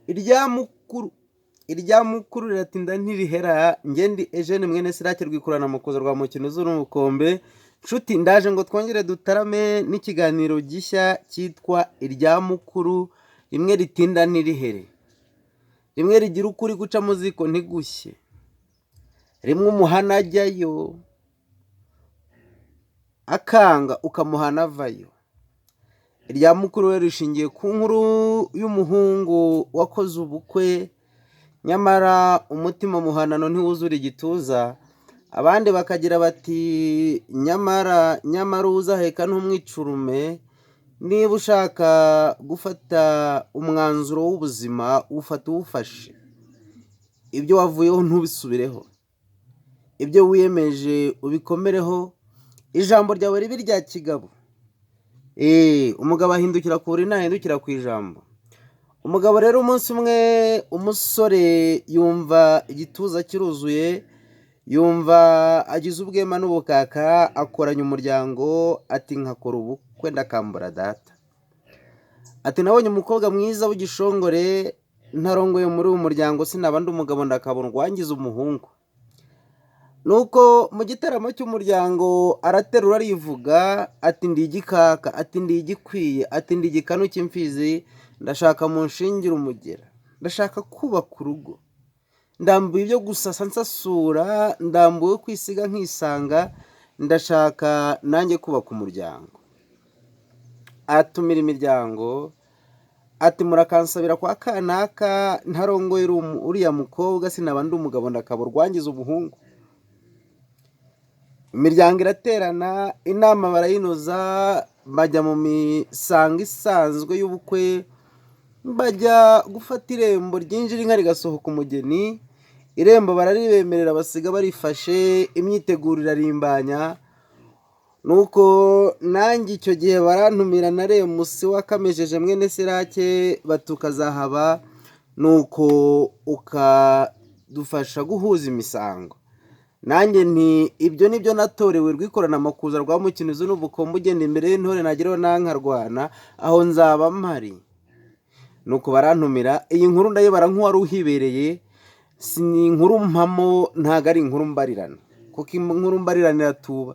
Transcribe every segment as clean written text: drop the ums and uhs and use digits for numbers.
Irya mukuru, irya mukuru riratinda ntirihera. Njye ndi Eugene mwene Sirake rwikurana makuza rwa mukino z'urubukombe. Nshuti, ndaje ngo twongere dutarame n'ikiganiro gishya cyitwa irya mukuru, rimwe ritinda ntirihere, rimwe rigira ukuri guca mu ziko ntigushye, rimwe umuhana ajyayo akanga ukamuhana avayo. Irya mukuru we rishingiye ku nkuru y'umuhungu wakoze ubukwe, nyamara umutima muhanano ntiwuzura igituza. Abandi bakagira bati nyamara nyamara uzaheka ntumwicurume. Niba ushaka gufata umwanzuro w'ubuzima, ufata uwufashe. Ibyo wavuyeho ntubisubireho, ibyo wiyemeje ubikomereho, ijambo ryawe ribe irya kigabo. Umugabo ahindukira ku buriri ntahindukira ku ijambo. Umugabo rero umunsi umwe umusore yumva igituza kiruzuye, yumva agize ubwema n'ubukaka, akoranya umuryango ati nkakora ubukwe ndakambura data. Ati nabonye umukobwa mwiza w'igishongore, ntarongoye muri uyu muryango sinaba ndi umugabo ndakabona urwangiza umuhungu. Nuko mu gitaramo cy'umuryango araterura arivuga ati ndi igikaka, ati ndi igikwiye, ati ndi igikanu cy'imfizi, ndashaka munshingire umugera, ndashaka kubaka urugo, ndambuye ibyo gusasa nsasura, ndambuwe kwisiga nkisanga, ndashaka nanjye kubaka umuryango. Atumira imiryango ati murakansabira kwa kanaka, ntarongoye uriya mukobwa sinaba ndi umugabo ndakaba urwangiza umuhungu. Imiryango iraterana, inama barayinoza, bajya mu misango isanzwe y'ubukwe, bajya gufata irembo ryinjira inka rigasohoka umugeni, irembo bararibemerera basiga barifashe, imyiteguro irarimbanya. Nuko nanjye icyo gihe barantumira na Remusi wakamejeje mwene Sirake batukazahaba, nuko ukadufasha guhuza imisango. Nanjye nti ibyo nibyo natorewe rwikorana amakuza rwa mukinizi n'ubukombe ugenda imbere y'intore nageraho nankarwana aho nzaba mpari. Nuko barantumira, iyi nkuru ndayibara nk'uwari uhibereye, si ni inkuru mpamo, ntago ari inkuru mbarirana, kuko inkuru mbarirana iratuba.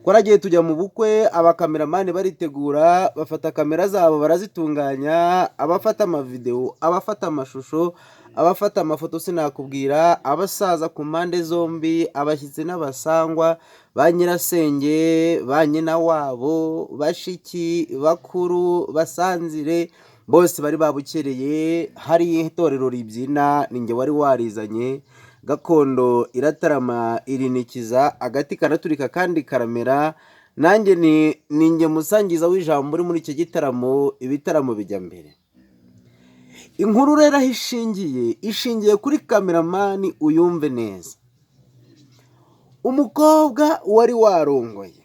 Twaragiye tujya mu bukwe, abakameramani baritegura, bafata kamera zabo barazitunganya, abafata amavidewo, abafata amashusho, abafata amafoto sinakubwira, abasaza ku mpande zombi, abashyitsi n'abasangwa, ba nyirasenge, ba nyina wabo, bashiki, bakuru, basanzire, bose bari babukereye. Hari itorero ribyina, ni njye wari warizanye. Gakondo iratarama irinikiza, agati karaturika kandi karamera. Nanjye ni njye musangiza w'ijambo uri muri icyo gitaramo, ibitaramo bijya mbere. Inkuru rero aho ishingiye, ishingiye kuri kameramani, uyumve neza. Umukobwa wari warongoye,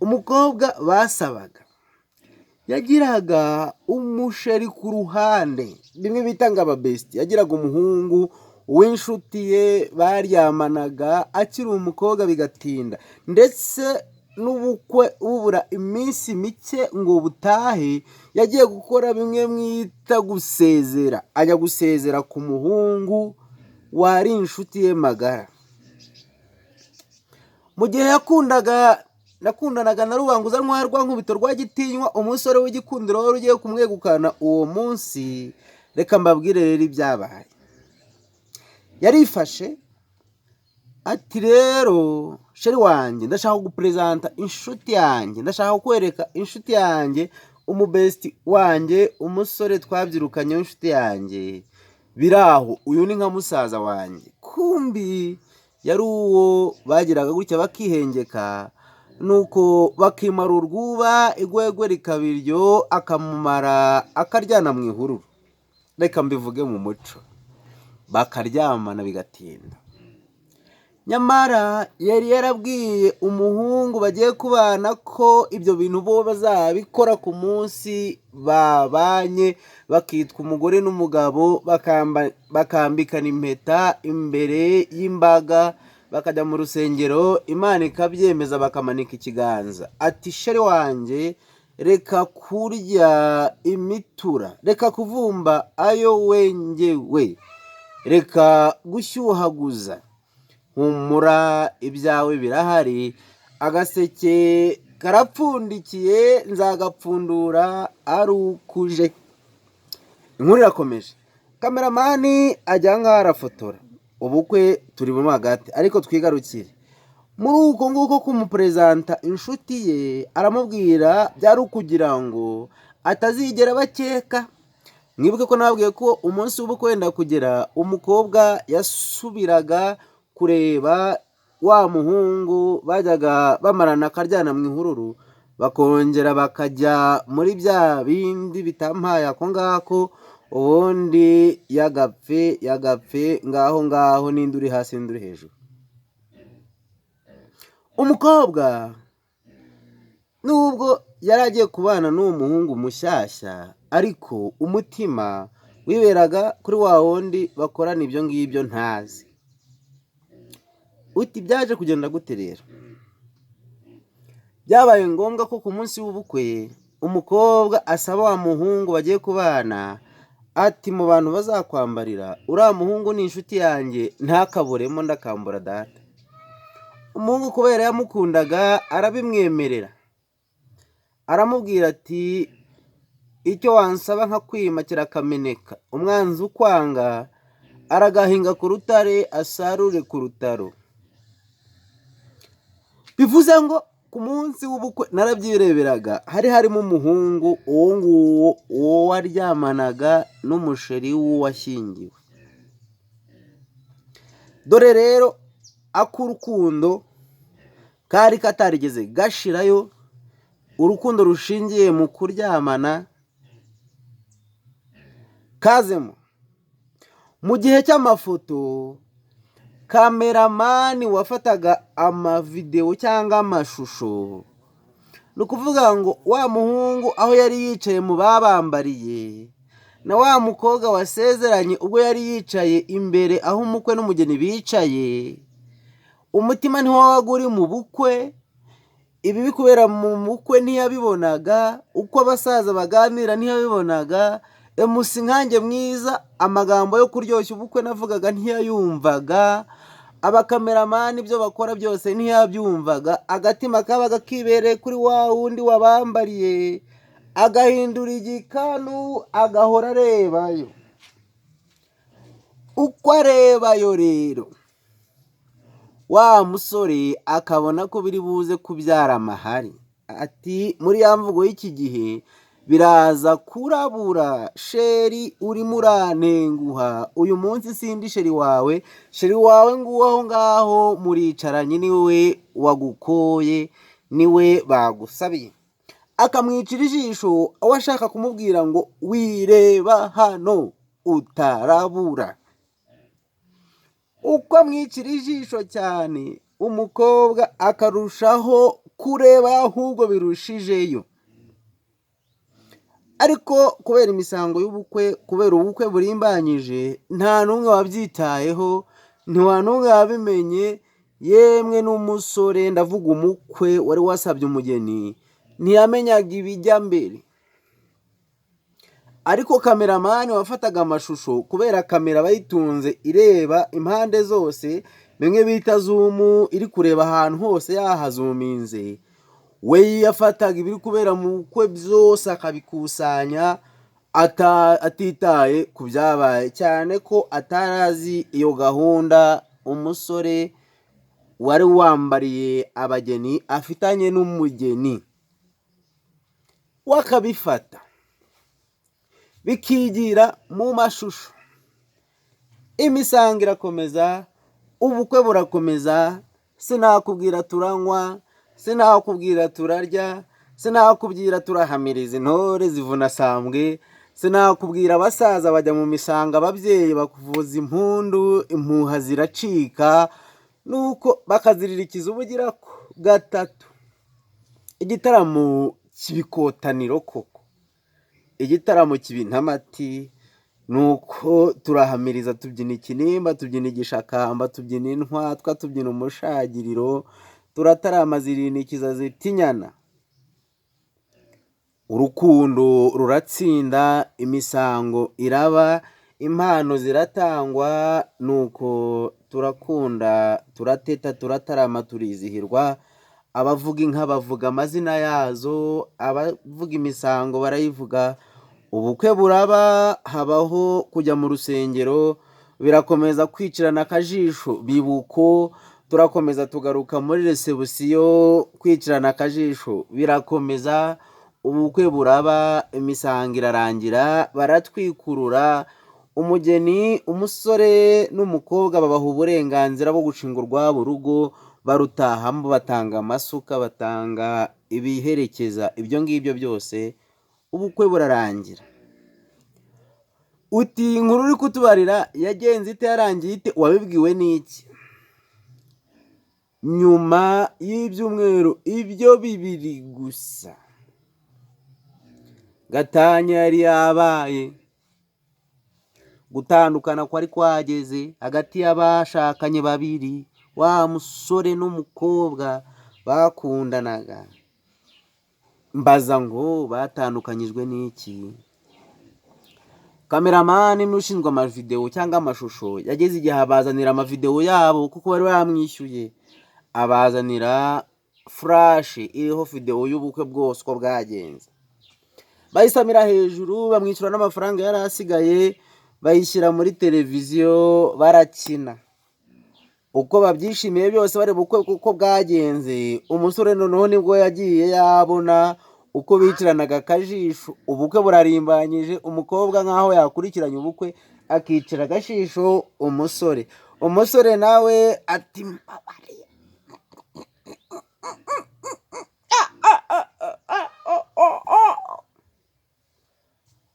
umukobwa basabaga, yagiraga umusheri ku ruhande, bimwe bita ngo ababesiti. Yagiraga umuhungu w'inshuti ye baryamanaga akiri umukobwa bigatinda, ndetse n'ubukwe bubura iminsi mike ngo butahe, yagiye gukora bimwe mwita gusezera, ajya gusezera ku muhungu wari inshuti ye magara. Mu gihe yakundaga nakundanaga na Rubanguza Ntwari rwa Nkubito rwa Gitinywa, umusore w'igikundiro wari ugiye kumwegukana uwo munsi. Reka mbabwire rero ibyabaye. Yarifashe ati rero chéri wanjye, ndashaka kuguperezanta inshuti yanjye, ndashaka kukwereka inshuti yanjye, umubesiti wanjye, umusore twabyirukanye w'inshuti yanjye, biraho uyu ni nka musaza wanjye. Kumbi yari uwo bagiraga gutya bakihengeka, nuko bakimara urwuba, igwegwe rikaba iryo, akamumara akaryana mu ihururu. Reka mbivuge mu muco, bakaryamana bigatinda. Nyamara yari yarabwiye umuhungu bagiye kubana ko ibyo bintu bo bazabikora ku munsi babanye, bakitwa umugore n'umugabo, bakambikana impeta imbere y'imbaga, bakajya mu rusengero, Imana ikabyemeza, bakamanika ikiganza. Ati chéri wanjye, Reka kurya imitura, reka kuvumba ayo wengewe, reka gushyuhaguza, humura ibyawe birahari, agaseke karapfundikiye, nzagapfundura ari uko uje. Inkuru irakomeje. Cameraman ajya ngaho arafotora ubukwe, turi mu hagati, ariko twigarukire muri uko nguko kumuperezanta inshuti ye. Aramubwira, byari ukugira ngo atazigera bakeka. Mwibuke ko nababwiye ko umunsi w'ubukwe wenda kugera, umukobwa yasubiraga kureba wa muhungu bajyaga bamarana akaryana mu ihururu, bakongera bakajya muri bya bindi bitampaye ako ngako, ubundi yagapfe yagapfe ngaho ngaho, n'indi uri hasi n'indi uri hejuru. Umukobwa nubwo yari agiye kubana n'uwo muhungu mushyashya, ariko umutima wiberaga kuri wa wundi bakorana ibyo ngibyo ntazi. Uti byaje kugenda gute rero? Byabaye ngombwa ko ku munsi w'ubukwe umukobwa asaba wa muhungu bagiye kubana ati: "Mu bantu bazakwambarira, uriya muhungu ni inshuti yanjye, ntakaburemo, ndakambura data." Umuhungu kubera yamukundaga arabimwemerera, aramubwira ati: "Icyo wansaba nkakwima kirakameneka, umwanzi ukwanga aragahinga ku rutare asarure ku rutaro." Bivuze ngo ku munsi w'ubukwe narabyireberaga, hari harimo umuhungu uwo nguwo, uwo waryamanaga n'umusheri w'uwashyingiwe. Dore rero ak'urukundo kari katarigeze gashirayo, urukundo rushingiye mu kuryamana kazemo. Mu gihe cy'amafoto, cameraman wafataga amavidewo cyangwa amashusho, ni ukuvuga ngo wa muhungu aho yari yicaye mu babambariye, na wa mukobwa wasezeranye ubwo yari yicaye imbere aho umukwe n'umugeni bicaye, umutima ntiwabaga uri mu bukwe. Ibi kubera mu bukwe ntiyabibonaga, uko abasaza baganira ntiyabibonaga, MC nkanjye mwiza amagambo yo kuryoshya ubukwe navugaga ntiyayumvaga, abacameraman ibyo bakora byose ntiyabyumvaga. Agatima kabaga kibereye kuri wa wundi wabambariye, agahindura igikanu agahora arebayo. Uko arebayo rero, wa musore akabona ko biri buze kubyara amahari, ati muri ya mvugo y'iki gihe biraza kurabura: "Chéri, urimo urantenguha, uyu munsi sindi chéri wawe, chéri wawe nguwo aho ngaho muricaranye, niwe wagukoye, niwe bagusabiye." Akamwicira ijisho aho ashaka kumubwira ngo wireba hano utarabura. Uko amwicira ijisho cyane, umukobwa akarushaho kureba ahubwo birushijeyo. Ariko kubera imisango y'ubukwe, kubera ubukwe burimbanyije, nta n'umwe wabyitayeho, nta n'umwe wabimenye. Yemwe n'umusore, ndavuga umukwe wari wasabye umugeni, ntiyamenyaga ibijya mbere. Ariko cameraman wafataga amashusho, kubera kamera bayitunze ireba impande zose, bimwe bita zoom, iri kureba ahantu hose yahazuminze, we yafataga ibiri kubera mu bukwe byose akabikusanya atitaye ku byabaye, cyane ko atari azi iyo gahunda umusore wari wambariye abageni afitanye n'umugeni. We akabifata bikigira mu mashusho. Imisango irakomeza, ubukwe burakomeza. Sinakubwira turanywa, sinakubwira turarya, sinakubwira turahamiriza, intore zivuna sambwe, sinakubwira abasaza bajya mu misango, ababyeyi bakuvuza impundu, impuha ziracika, nuko bakaziririkiza ubugira gatatu. Igitaramo cy'ibikotaniro koko, igitaramo kiba intamati. Nuko turahamiriza, tubyina ikinimba, tubyina igishakamba, tubyina intwatwa, tubyina umushagiriro, turatarama zirinikiza zitinyana. Urukundo ruratsinda, imisango iraba, impano ziratangwa, nuko turakunda, turateta, turatarama, turizihirwa. Abavuga inka bavuga amazina yazo, abavuga imisango barayivuga. Ubukwe buraba, habaho kujya mu rusengero, birakomeza kwicirana akajisho bibuko. Turakomeza tugaruka muri resebusiyo, kwicirana akajisho birakomeza. Ubukwe buraba, imisango irarangira, baratwikurura. Umugeni, umusore n'umukobwa babaha uburenganzira bwo gushinga urwabo rugo, barutahamo, batanga amasuka, batanga ibiherekeza ibyo ngibyo byose, ubukwe burarangira. Uti inkuru uri kutubarira yagenze ite, yarangiye ite, wabibwiwe n'iki? Nyuma y'ibyumweru ibyo bibiri gusa, gatanya yari yabaye, gutandukana kwari kwageze hagati y'abashakanye babiri, wa musore n'umukobwa bakundanaga. Mbaza ngo batandukanyijwe n'iki? Kameramani n'ushinzwe amavidewo cyangwa amashusho yageze igihe abazanira amavidewo yabo, kuko bari bamwishyuye, abazanira furashi iriho videwo y'ubukwe bwose uko bwagenze. Bayisamira hejuru, bamwishyura n'amafaranga yari asigaye, bayishyira muri televiziyo barakina. Uko babyishimiye byose bareba ubukwe uko bwagenze. Umusore noneho nibwo yagiye yabona uko biciranaga akajisho. Ubukwe burarimbanyije, umukobwa nk'aho yakurikiranye ubukwe akicira agashisho umusore. Umusore nawe ati mbabariye.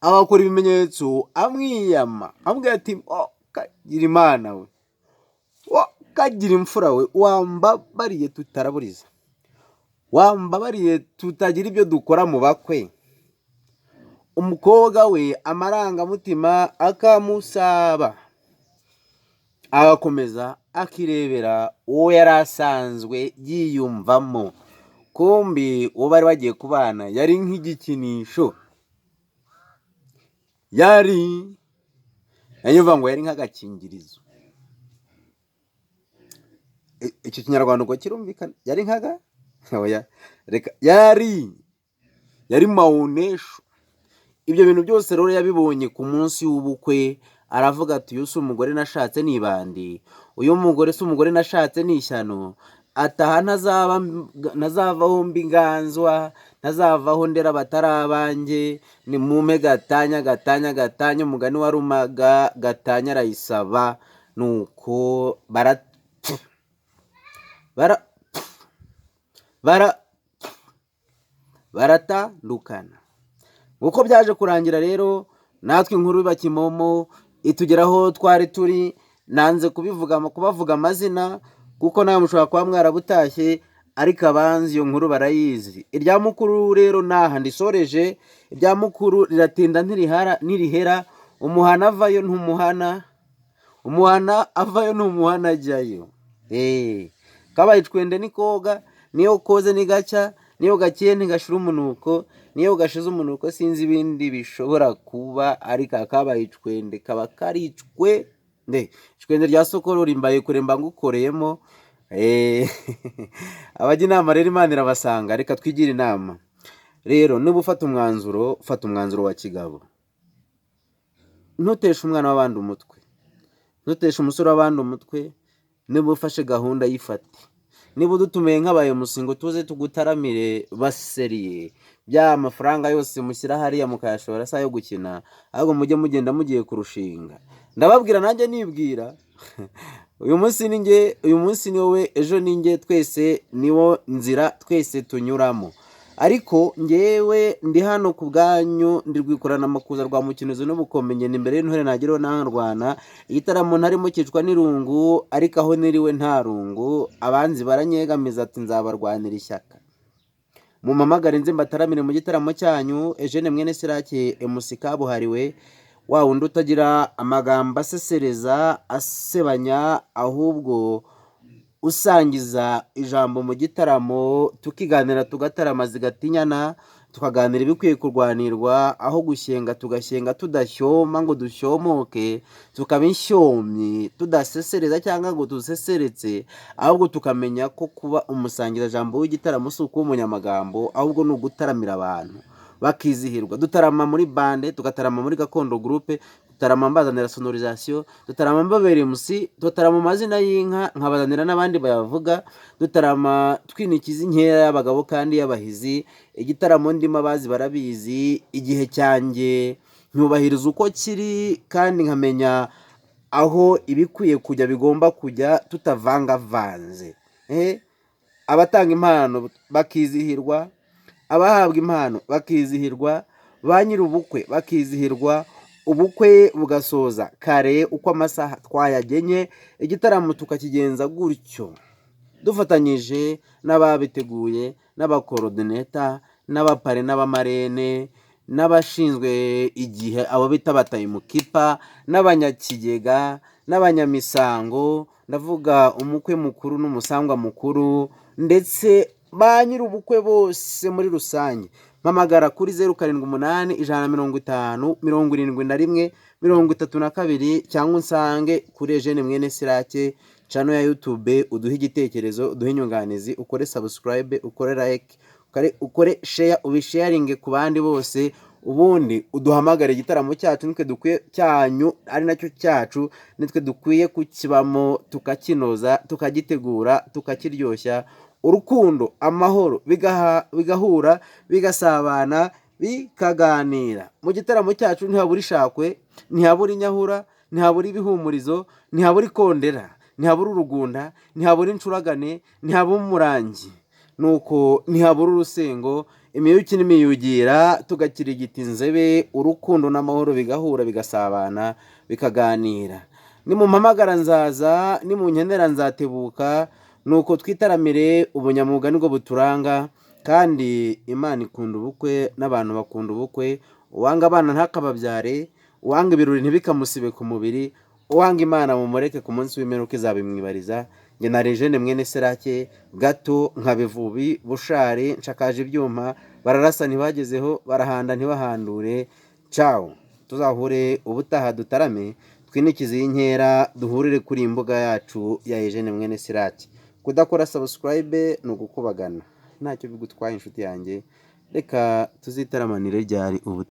Abakora ibimenyetso amwiyama, amubwira ati oh, kagira Imana we, oh, kagira imfura we, wambabariye tutaraburiza, wambabariye tutagira ibyo dukora mu bakwe. Umukobwa we amarangamutima akamusaba, agakomeza akirebera uwo yari asanzwe yiyumvamo. Kumbi uwo bari bagiye kubana yari nk'igikinisho, yari yanyuva ngo yari nk'agakingirizo. Icyo kinyarwanda ubwo kirumvikana, yari nkaga oya reka, yari mawunesho. Ibyo bintu byose rero yabibonye ku munsi w'ubukwe, aravuga ati uyu si umugore nashatse ni ibandi, uyu mugore si umugore nashatse ni ishyano, ataha ntazavaho mbi nganzwa, ntazavaho ndera batari abanjye, ni mumpe gatanya gatanya gatanya, umugani wa Rumaga gatanya arayisaba. Nuko bara bara bara baratandukana. Uko byaje kurangira rero, natwe inkuru iba kimomo itugeraho twari turi. Nanze kubivuga kubavuga amazina kuko nawe mushobora kuba mwarabutashye, ariko abanzi iyo nkuru barayizi. Irya mukuru rero naha ndisoreje, irya mukuru riratinda ntirihara ntirihera. Umuhana avayo ntumuhana, umuhana avayo ntumuhana ajyayo. Kabaye icwende ni koga, niyo koze ni gacya, niyo gakiye ntigashira umunuko, niyo gashize umunuko sinzi ibindi bishobora kuba, ariko akabaye icwende kaba kari icwende. Icwende rya sokoro rimbaye kure mba ngukoreyemo. Abajya inama rero Imana irabasanga, reka twigire inama. Rero niba ufata umwanzuro, fata umwanzuro wa kigabo. Ntuteshe umwana w'abandi umutwe, ntuteshe umusore w'abandi umutwe. Niba ufashe gahunda yifate. Niba udutumiye nk'abayobozi ngo tuze tugutaramire baseriye, bya mafaranga yose mushyira hariya mukayashora si ayo gukina, ahubwo mujye mugenda mugiye kurushinga. Ndababwira nanjye nibwira, uyu munsi ni njye, uyu munsi ni wowe, ejo ni njye, twese niwo nzira twese tunyuramo. Ariko njyewe ndi hano ku bwanyu, ndi rwikorana amakuza rwa mukinozi n'ubukombe, ngenda imbere y'intore nageraho ntarwana. Igitaramo ntarimo cyicwa n'irungu, ariko aho niriwe nta rungu, abanzi baranyegamiza ati nzabarwanira ishyaka. Mumpamagare nze mbataramire mu gitaramo cyanyu. Eugene mwene Siraki MC kabuhariwe, wa wundi utagira amagambo asesereza asebanya, ahubwo usangiza ijambo mu gitaramo, tukiganira tugatarama zigatinyana, Tukaganira ibikwiye kurwanirwa, aho gushyenga tugashyenga tudashyoma ngo dushyomoke, tukaba inshyomyi tudasesereza cyangwa ngo duseseretse, ahubwo tukamenya ko kuba umusangirajambo w'igitaramo si ukuba umunyamagambo, ahubwo ni ugutaramira abantu bakizihirwa. Dutarama muri bande, tugatarama muri Gakondo Group, dutarama mbazanira sonorisation, dutarama mbabereye MC, dutarama mu mazina y'inka nkabazanira n'abandi bayavuga, dutarama twinikiza inkera y'abagabo kandi y'abahizi. Igitaramo ndimo abazi barabizi, igihe cyanjye nyubahiriza uko kiri kandi nkamenya aho ibikwiye kujya bigomba kujya tutavangavanze. Abatanga impano bakizihirwa, abahabwa impano bakizihirwa, ba nyir'ubukwe bakizihirwa, ubukwe bugasoza kare uko amasaha twayagenye, igitaramo tukakigenza gutyo dufatanyije n'ababiteguye, n'abakorodineta, n'abapare n'abamarene, n'abashinzwe igihe abo bita batayimukipa, n'abanyakigega, n'abanyamisango, ndavuga umukwe mukuru n'umusangwa mukuru, ndetse ba nyir'ubukwe bose muri rusange. Mpamagara kuri 078 150 71 32, cyangwa unsange kuri Eugene Mwene Sirake channel ya YouTube, uduhe igitekerezo, uduhe inyunganizi, ukore subscribe, ukore like, ukore share, ubisharinge ku bandi bose, ubundi uduhamagare. Igitaramo cyacu nitwe dukwiye, cyanyu ari nacyo cyacu, nitwe dukwiye kukibamo, tukakinoza, tukagitegura, tukakiryoshya. Urukundo, amahoro bigahura, bigasabana, bikaganira. Mu gitaramo cyacu ntihabura ishakwe, ntihabura inyahura, ntihabura ibihumurizo, ntihabura ikondera, ntihabura urugunda, ntihabura incuragane, ntihabura umurangi, nuko ntihabura urusengo, imiyuki n'imiyugira, tugakirigita inzebe, urukundo n'amahoro bigahura, bigasabana, bikaganira. Nimumpamagara nzaza, nimunkenera nzatebuka, nuko twitaramire. Ubunyamwuga nibwo buturanga, kandi Imana ikunda ubukwe n'abantu bakunda ubukwe. Uwanga abana ntakababyare, uwanga ibirori ntibikamusibe ku mubiri, uwanga Imana mumureke, ku munsi w'imperuka izabimwibariza. Njye na Eugene Mwene Serake gato nka Bivubi Bushari, nshakaje ibyuma, bararasa ntibagezeho, barahanda ntibahandure. Cawo, tuzahure ubutaha, dutarame, twinikize iyi nkera, duhurire kuri iyi mbuga yacu ya Eugene Mwene Sirake. Kudakora subscribe ni ugukubagana, ntacyo bigutwaye inshuti yanjye. Reka tuzitaramanire ryari ubu.